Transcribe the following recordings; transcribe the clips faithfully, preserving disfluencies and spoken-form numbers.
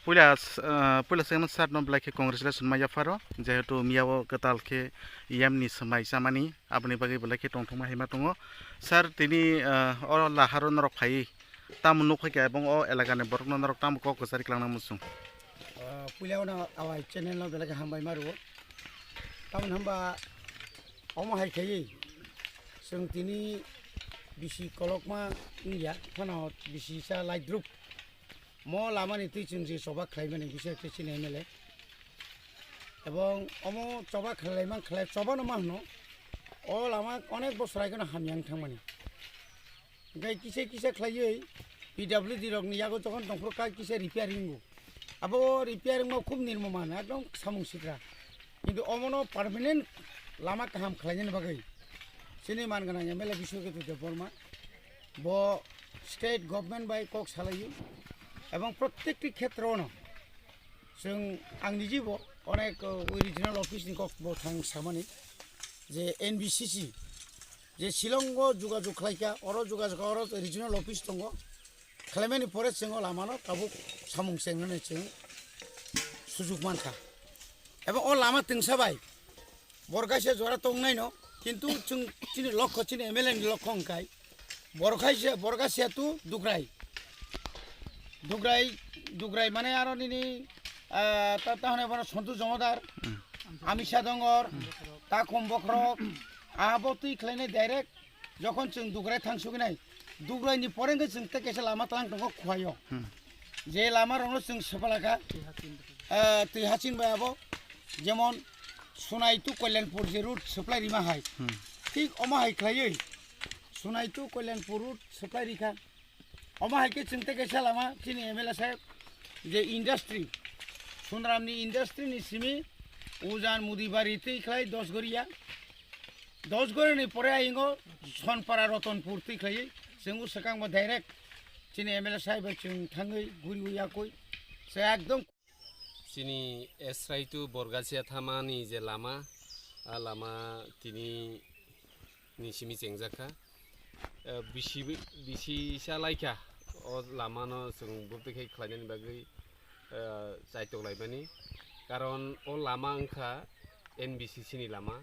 Puila, ah, puila se sir no belai khe congratulation ma yapharo, jehetu miyao kwtal khe yam ni swmai chamani, aboni bagwi belai khe tongthokma hai ma tongo. Sir, tini, ah, o laharo norok phai tamo nuk khaikha ebong o elaka ni borok no norok tamo kok kwchari kwlangna muchung? Ah, puila ono awai channel no belai khe hambai ma rwo. Tamoni hwnba omo hai khaiwi chwng tini bisi kolokma wngya, phano bisi sa laidrup. Mo lamani twi chwng je choba khlaimani bising khe chini M L A. Ebong omo choba khlailaimang khlai chobano ma hwno. O lama onek bosor aigeno hamya wng thangmani. Hwnkhe kisa kisa khlaiwi P W D rokni yago jokhon tongphuru kha kisa repairing wngo. Abo repairing ma khub nirmo mano, ekdom samung sikra. Kintu omono permanent lama kaham khlainani bagwi chini man gwnang M L A Biswaketu Debbarma bo state government bai kok salaio, ebong prottekti khetrono chwng, ang nijibo onek, uh, regional office ni kok bo thang samani je N B C C je Shillong o jogajog khlaikha, oro jogajog, oro regional office tongo, khlaimani pore chwng o lamano tabuk samung chengnani chwng sujuk mankha. Ebong o lama twngsa bai borok kaisa jora tongnaino, kintu chwng chini lokho, chini M L A ni lokho hwnkhe borok kaisa, borok kaisa tu Dugrai. Dugrai, Dugrai mane aro nini, ah, ta, ta hwnwi bono Sontu Jomodar, Amisha Dongor, Takhum Bokhorok, abo twi khlainai direct. Jokhon chwng Dugrai thangsuginai, Dugraini pore hwnkhe chwng tei kaisa lama tlang tongo Khwaio. Hmm. Je lama rokno chwng swpalakha, ah, twi hachin bai abo, jemon Sonai to Kalyanpur je route supply rima hai. Hmm. Thik omo hai khlaiwi Sonai to Kalyanpur route supply rikha. Omo hai khe chwng tei kaisa lama chini M L A saheb je industry, Sunramni industry ni simi Ujan Mudibari twi khlai Dosgoria. Dosgorini pore ayingo Sonpara Rotonpur twi khlaiwi chwng o swkangbo direct chini M L A saheb bai chwng thangwi guriwi yakwi se ekdom. Chini Esrai to Borgasia thamani je lama, a lama tini ni simi chengjak kha. Eh, bisi, bisi sa lai kha o lama no chwng bwtwi khai khlainani bagwi, eh, chaitok laimani. Karon o lama wngkha N B C C ni lama.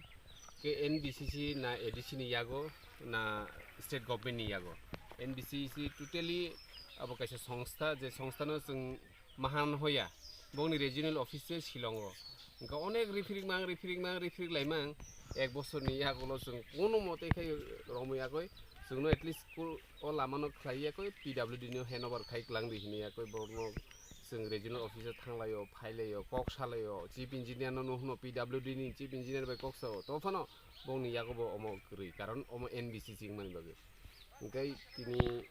Khe N B C C na A D C ni yago na state government ni yago. N B C C totally abo kaisa songstha, je songstha no chwng mahan hoya, bongni regional office se Shillong o. Hwnkhe onek riphirik mang, riphirik mang, riphirik lai mang, ek bosorni yagulo chwng kono mote khai romwi yakoi, chwngno at least kul-, o lamano khlai yakoi, P W D no hand over khai kwlangdi hinwi yakoi, borokno chwng regional office o thanglaio, phailaio, kok salaio, chief engineer no, no hwno P W D ni chief engineer bai kok sao, tophano bongni yago bo omo kwrwi, karon omo N B C C wngmani bagwi. Hwnkhe tini,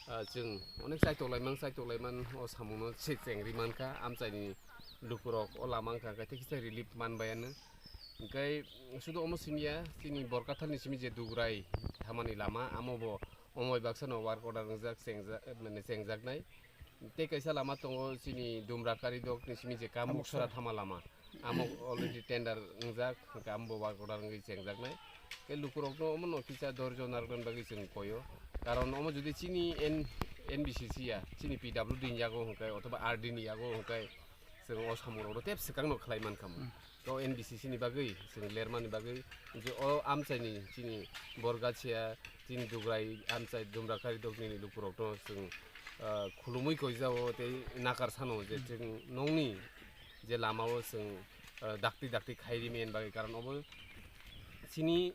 ah, chwng onek chaitok laimang, chaitok laiman o samungno se chengri mankha, amchaini lukurok o lama wngkha, hwnkhe tei kisa relief manbayano. Hwnkhe sudu omo simiya, chini Borkathalni simi je Dugrai thamani lama, amo bo omo bai baksano work order wngjak, chengja-, mane chengjaknai. Tei kaisa lama tongo chini Dumra Karidok ni simi je Kamuksara Kamuksara. Thama lama. Amo already tender wngjak, hwnkhe amo bo work order wngwi chengjaknai. Tei lukurokno omono kisa dorjo narwknani bagwi chwng koyo. Karon omo jodi chini N-, N B C C ya, chini P W D ni yago hwnkhe othoba R D ni yago hwnkhe chwng o samungrokno tep swkangno khlai mankha mo. Hmm. To N B C C ni bagwi, chwng lermani bagwi, je o amchaini chini Borgasia, chini Dugrai amchai Dumra Karidok nini lukurokno chwng, ah, khulumui koijao tei nakar sano je chwng nongni je lamao chwng, ah, dakti dakti khairi men bagwi, karon obo chini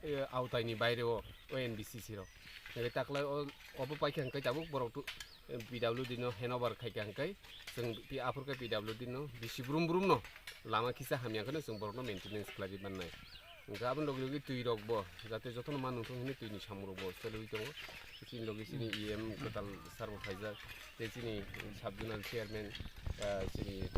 eh, aotaini baireo o N B C C rok. Hwnkhe taklai o, obo paikha hwnkhe tabuk borok tu, eh, P W D no hand over khaikha hwnkhe chwng pi-, aphur khe P W D no bisi brum brum no lama kisa hamya kheno chwng borokno maintenance khlaiwi mannai. Hwnkhe aboni logi logi twi rok bo jate jotono ma nungthung hwnwi twini samung rok bo choliwi tongo. Chini logi chini E M kwtal sir bo phaijak tei chini sub zonal chairman, eh, chini